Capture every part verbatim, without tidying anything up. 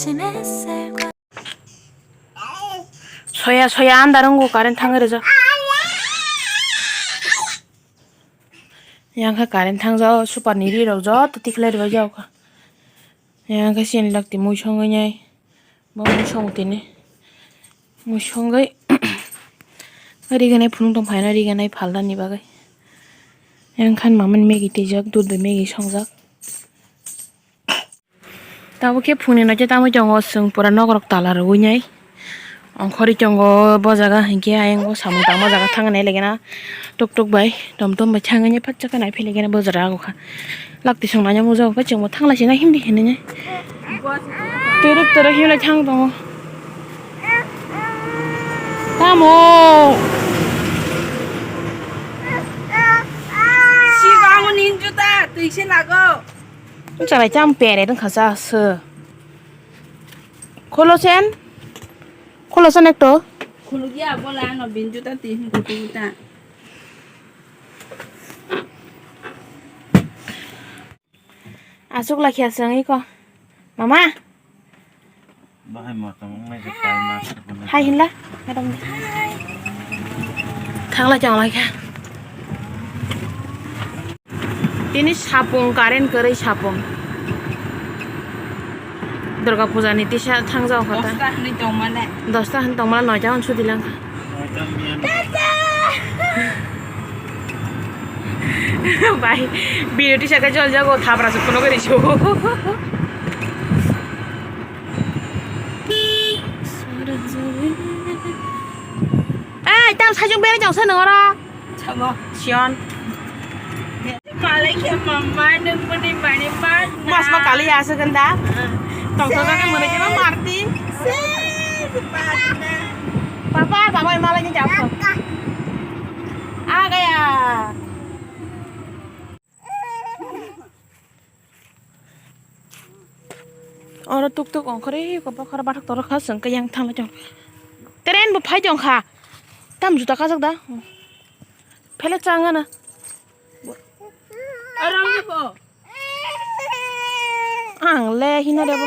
Soya, soya, andar wngkha, current thangwi rijak. Yang khe current thangjak, super ni ri rok joto tikhlai rwbaijak kha. Yang khe chini lak twi mui songwi nai. Bo mui song tini. Mui songwi riganai phunuk tong phaina riganai phalnani bagwi. Yang khan mamani Maggie twijak, dudh bai Maggie songjak. Tabuk khe phungni noite tamo tongo, chwng pura nokrok tala rwui nai. Ongkhorwi tongo bo jaga hinkhe ayang bo samung tangma jaga thangwi nai legena. Tok tok bai, tom tom bai thangwi nai, phatsa khe nai phai legena bo jora o kha. Lak tisong nai mujao khe chwngbo thangla sina himdi hinwi nai. Twrwk twrwk himlai thang tongo. Tamo? Sibango ninjuta, twise lago. Chwrai cham pere dwng kha cha sw. Kholo sen? Kholo sen ekto? Khulugya bola ano binjuta ti hum kutu ta. Aswk laikha chwng iko. Mama? Bahai motom wngnai se pai ma. Hai hinla, madam de. Thangla chong laikha. Tini sapung, current kwrwi sapung. Durga puja ni tisa thangjao kha ta. Dosta hinwi tongmale. Dosta hinwi tongmale, noita hwn sudi lang kha. Bai, video tisa khe jol jago, thapra se phunugwi rw sio. Ei, tam sajung bere jong sa nang oro. Chamo. Siyon. Malai khe mama nung mani mani ma. Mas ma kali ya sa ganda. Tong to jaga mana khe marti. Papa, papa malai ni jap. Agaya. Oro tuk tuk ongkhorwi ko bokhora bathak torok kha, chwng khe yang thangla chong. Train bo phai tong kha. Tam juta kajak da. Phele chang ana. Ang le hina de bo.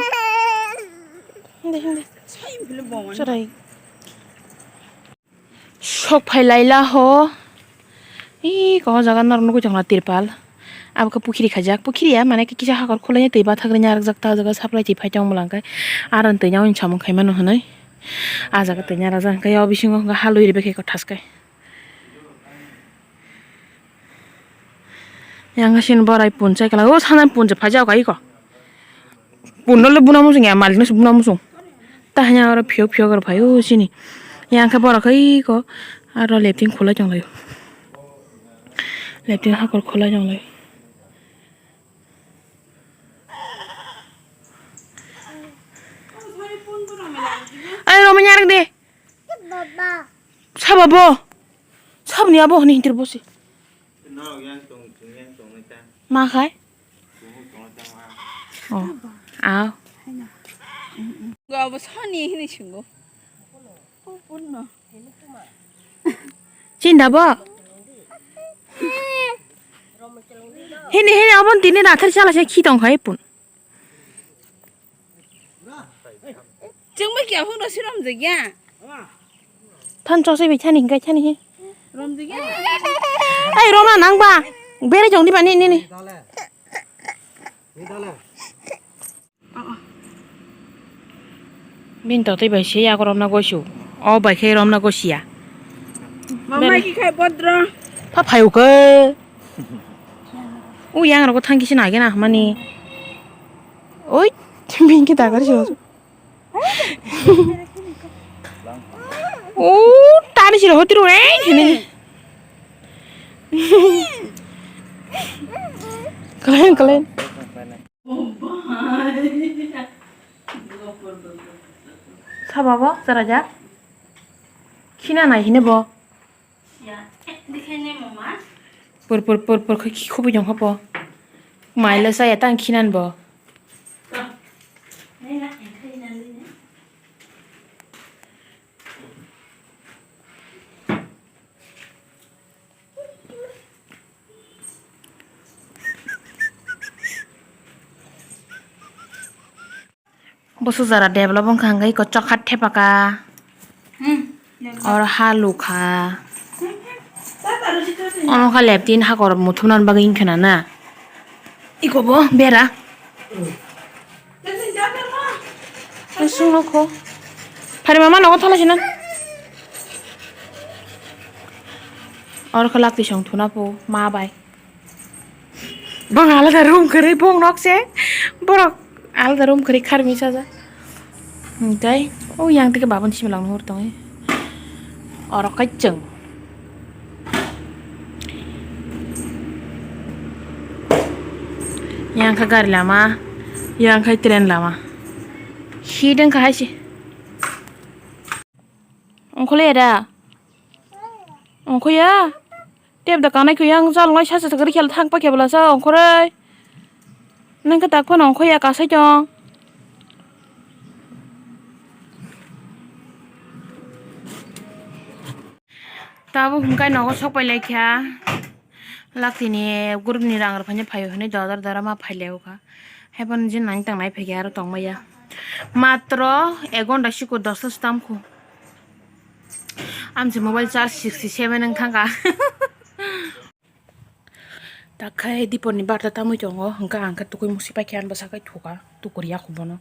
Hinde, hinde. Chwrai. Sok phai laila ho. Ih, ko jaga norok nugui tongla tirpal. Abo khe pukhiri khaijak. Pukhiri ya, mane kisa hakor khulaina twi bathak rwna rwjak ta, o jaga supply twi phai tong bwla hwnkhe. Aro twi nw samung khai mano hwnwi. Ah jaga twi nw rwjak hwnkhe, o bisingo hwnkhe halwi rwbaikhe kothas khe. Yang sini borai punchai kala, o sana punchai phai jao kai ko. Punno le buna musung ya, malik no se buna musung. Tahnya oro phiyok phiyok oro phai o sini. Yang khe borok hai ko aro lepting khulai tong lai. Lepting hakor khulai tong lai. Ai, romanya arak de. Sabo bo. Sabni abo hini hintir bosi. Ma khai? Oh. Aw. Abo sani hini singo. Chinda bo. Hini hini abon tini rathar sala se khitong khai pun. Chwng bai kya phone rw siromjak ya. Than chosai bai chani hinkai chani hi. Romjak ya. Ai romna nang ba. Bere jong di ba ni ni ni. Bini totwi bai se yago romna goisu. O bai khe romna goisu ya. Mama ki khai bodro. Pha phayu khe. U yang rok thang kisi na gena mani. Oi, bini khe dagar se. O tani siro hotiro eh hene. Kalen kalen. Sabo bo chwraijak. Khina nai hine bo. Pur pur pur pur khe khubui tong kha bo. Maila saya tang khinan bo. Kusu jora develop wngkha hwnkhe iko chokha thepaka. Oro ha lukha. Omo kha leptin hakor muthumna bagwi wngkha na na. Iko bo bera. Sung nukho. Phari mama nogo thala sina. Oro khe lakti song thuna po ma bai. Bang alada room kwrwi bong nok se. Borok alada room kwrwi kharmi saja. Hwnkhe o yang tike babon simi lang hor tongo. Oro kaichung. Yang kha gari lama, yang kha train lama. Hideng kha hai se. Ongkhole da. Ongkhoya. Tep da kanai kuyang jal ngai sacha sakari khel thang pa khebla sa ongkhoroi. Nang khe tak phano ongkhoya kasai tong. Tabuk hwnkhe nogo sok pai lai kha. Laktini group ni rang rwphani phaio hwnwi dodor dora ma phai lai o kha. Haiphano je nang tang nai phai khe aro tong maya. Matro ek ghonta siko dosta stamkho. Amse mobile charge sixty seven wng thangkha. Takhai dipor ni barta tamwi tongo, hwnkhe ang khe tukui musi paikha, ani bwsa khe thuka, tukuriya kho bono.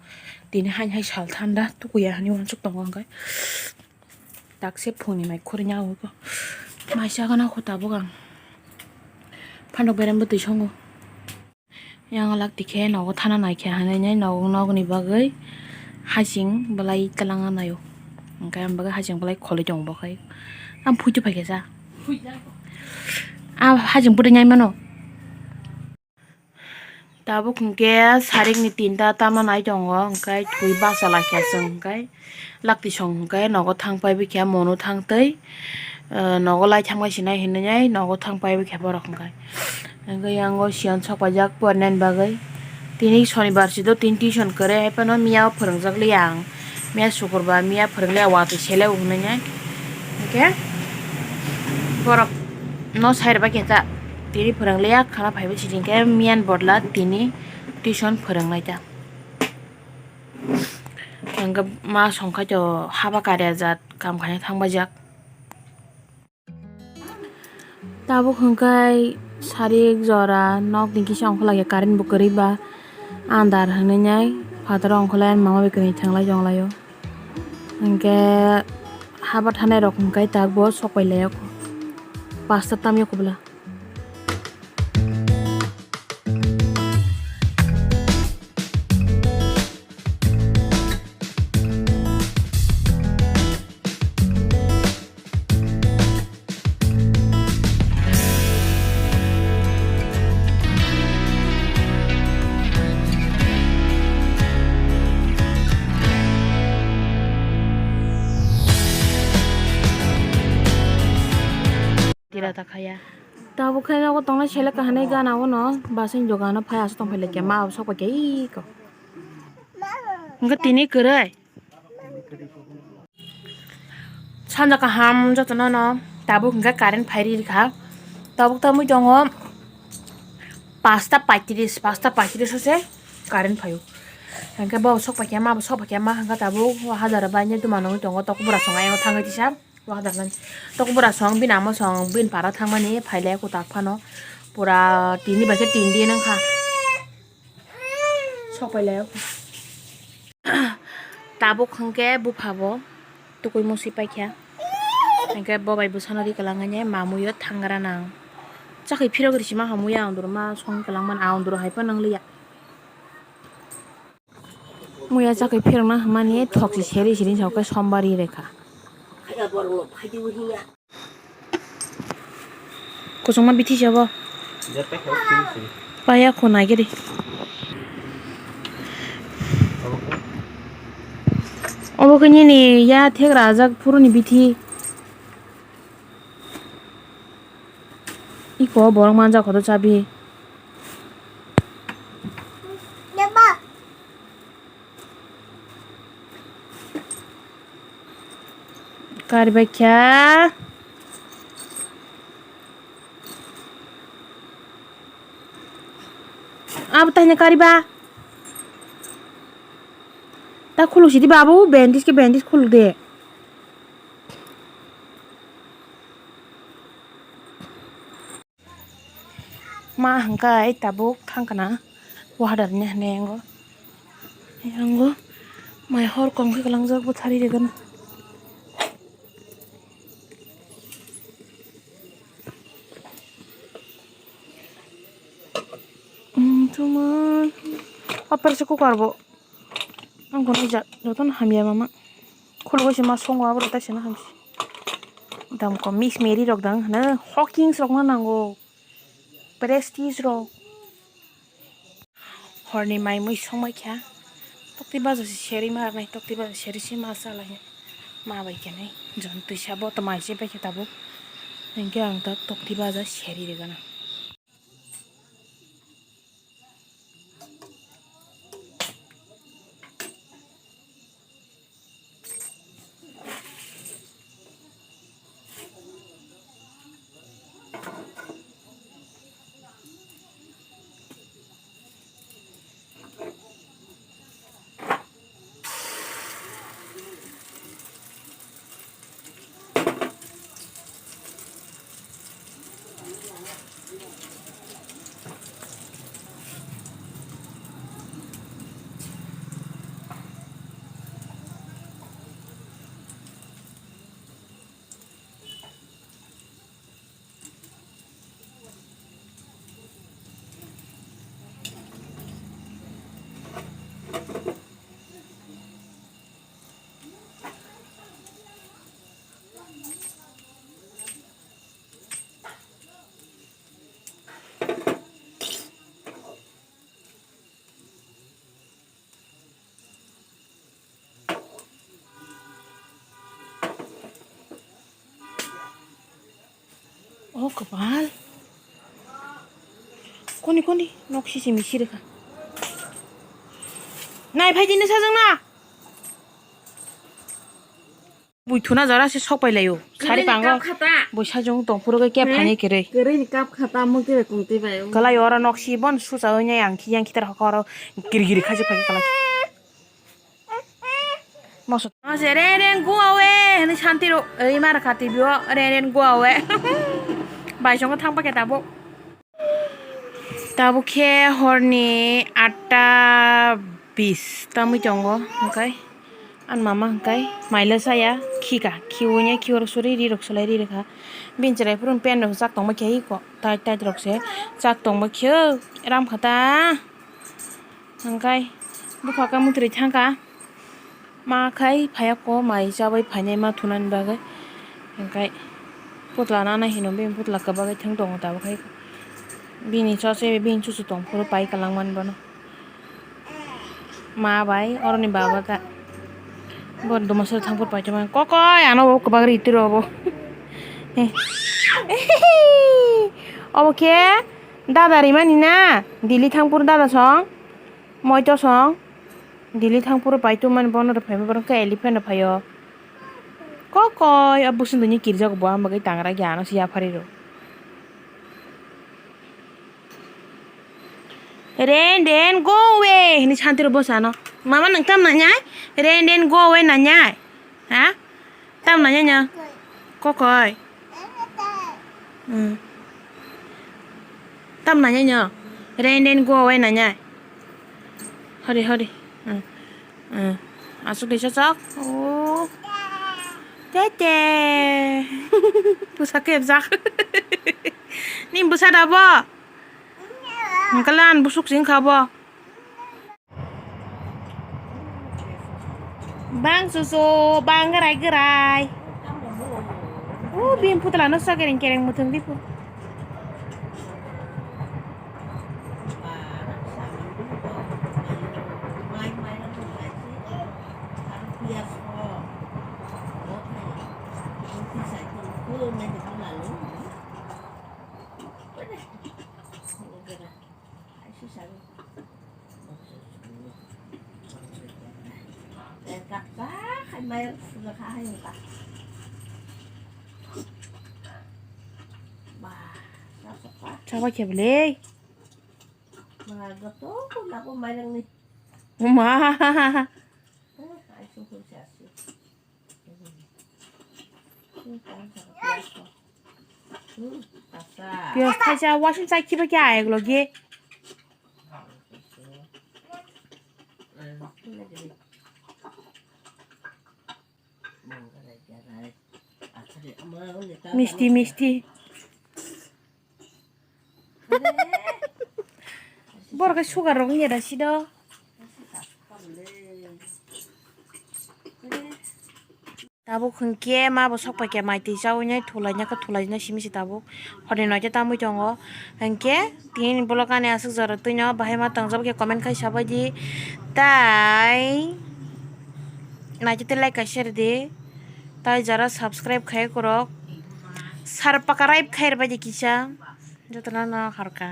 Tini haini hai sal thanda, tukuya hinwi uansuk tongo hwnkhe. Takse phungni mai khurui nyago kho. Mai chagana kho tabuk ang. Phandok berem bwtwi songo. Yang lak tikhe nogo thana naikhe hinwi nai nogo, nogni bagwi hasing belai twlangna naio. Hwnkhe ang bagwi hasing belai kholoi tongo bo khai. Ang phuitu phaikhe sa. Ah, hasing bwtwi nai mano. Tabuk hwnkhe sarikni tinta tama nai tongo, hwnkhe thwi basa laikha chwng hwnkhe. Lakti song hwnkhe nogo thang pai bikha, mono thang twi, eh, nogo lai thang bai sinai hinwi nogo thang pai bikha borok hwnkhe. Hwnkhe yango siyan sok paijak pornani bagwi. Tini sonibar se do, tini tuition kwrwi, haiphano miya o phwrwngjak liya ang. Miya sukurbar, miya phwrwng liya, watwi sele o hinwi. Hwnkhe borok no sai rwbaikhe ta tini phwrwng liya, khana phaibai sidi hwnkhe miyani bodla tini tuition phwrwngnai ta. Hwnkhe ma songkhaito haba karya jat kam khaina thangbaijak. Tabuk hwnkhe sarik jora nokni kisa ongkholai ya, current bo kwrwi ba andar hinwi nai phataro ongkholai ani mama bai kwrwi thanglai tonglaio. Hwnkhe haba thanai rok hwnkhe tak bo sok pai laio, pasta tamya kubla. Tira ta khaya. Tabuk khe nogo tongnai selek kahanai gana o no basing dogano phai aswk tong phai lai khe ma sok pai khe iko. Hwnkhe tini kwrwi. Sanja kaham jotono no tabuk hwnkhe current phai ri kha. Tabuk tamwi tongo pasta paitris, pasta paitris o se current phaio. Hwnkhe bo sok pai khe ma, bo sok pai khe ma hwnkhe tabuk o hajar bai nai duma nungwi tongo, tokbura song ayang thangwi tisa. Wahadar nani. Tokbura song, bini amo song, bini para thangmani phailai kutak phano. Pura tini bai khe tin din wngkha. Sok pailai. Tabuk hwnkhe bupha bo tukui musi paikha. Hwnkhe bo bai bwsano ri kwlangani mamuyo thangra nang. Chakhwi phirok risi ma hamwi ang duro ma song kwlangmani ang duro hai phano wngliya. Muya chakhwi phirokna hwnmani thokchi seri siri sa khe sombar ri rekha. Kuchukma bithi se bo. Paya khuna giri. Obo khe nini ya thegra ajak phuruni bithi. Iko borok manjak hodo chabi. Karibaikha. Abo tahina kariba. Ta khuluk sidi babu, bandage khe bandage khuluk de. Ma hwnkhe ai tabuk thang kana wahdar ni hwnwi yango. Yango mai hor kom khe kwlangjak bwthari rigana. Tuma o pressure cooker bo ang kono ja jotono hamya mama. Khulugwi se ma songo, abo rok taisana hamsi. Dam kom Miss Mary rok dang hwno, Hawkins rok no nango. Prestige rok. Horni mai mui songbai kha. Tokti baja se seri ma nai, tokti baja seri se ma salai. Ma bai khe nai. Jon twisa bo to mai se bai khe tabuk. Hinkhe ang ta tokti baja seri rigana. O kwpal. Koni koni nok sisi misi rwkha. Nai phai dini sajwkna. Bui thuna jora se sok pai laio. Sari pango. Bui sajwng tong phuru khe kep phaini kwrwi. Kwrwi ni kap khata mukti bai kumti bai. Kwlai oro nok si bon sucha oi nai ang khi yang khitar hokha oro giri giri khaji phai kwlai. Moso. Moso, "Ren, ren, go away," hwnwi santi rw-, rwima rwkha T V o, "Ren, ren, go away." Bai chongo thang pakhe tabuk. Tabuk khe horni atta bis tamwi tongo, hwnkhe ani mama hwnkhe maila chaya khika, khiui khiui rok suri ri rok swlai ri rwkha. Bini chwrai phuru pen rok chak tongma khe iko, tight tight rok se chak tongma khe ram kha ta. Hwnkhe bupha khe mwthwrwi thangkha, ma khai phaiya kho mai chabai phainai ma thunani bagwi. Hwnkhe putla nana hino, bini putla kwbagwi thang tongo tabuk khai. Bini chose bini chuchu tong phuru pai kwlangmani bono. Ma bai oroni baba ta bo dumasero thang phuru paithago kokoi ano bo kwbak ri tiro bo. Obo khe dada rimani na, Delhi thang phuru dada song. Moito song, Delhi thang phuru pai tongmani bono rw phaima borok khe elephant rw phaio. Kokoi o bwswk nini kirjak bo, ang bagwi tangra ya ano se yapharwi rw. Ren, ren, go away hinwi santi rw bwsano. Mama nwng tam nanyai? Ren, ren, go away nanyai. Ha? Tam nanya nya? Kokoi. Hmm. Tam nanya nya? Ren, ren, go away nanya. Hori, hori. Hmm. Hmm. Asuk desa chak. Oh. Tete. Busa kebjak. Ni busa dabo? Hwnkhe lan busuk sing khabo. Bang susu, bang gerai gerai. Oh, bini putla no sa kereng kereng muthung di pu. Chaba khe bwle. Ma. Piyaj thaisa wasing chai khiba khe ayok logi. Misti misti. Borok khe sugar rok wngya da sido. Tabuk hwnkhe ma bo sok paikha mai twi chaui nai thulai nai khe thulai nai simi se tabuk hwnwi noikhe tamui tongo hwnkhe tini vlog ani aswk jora twino bahai ma tongjak khe comment khai sabai di tai naithe tei like kaisa rwdi tai jara subscribe khai kwrwk sar paka raib khai rwbai di kisa jotono no harkha.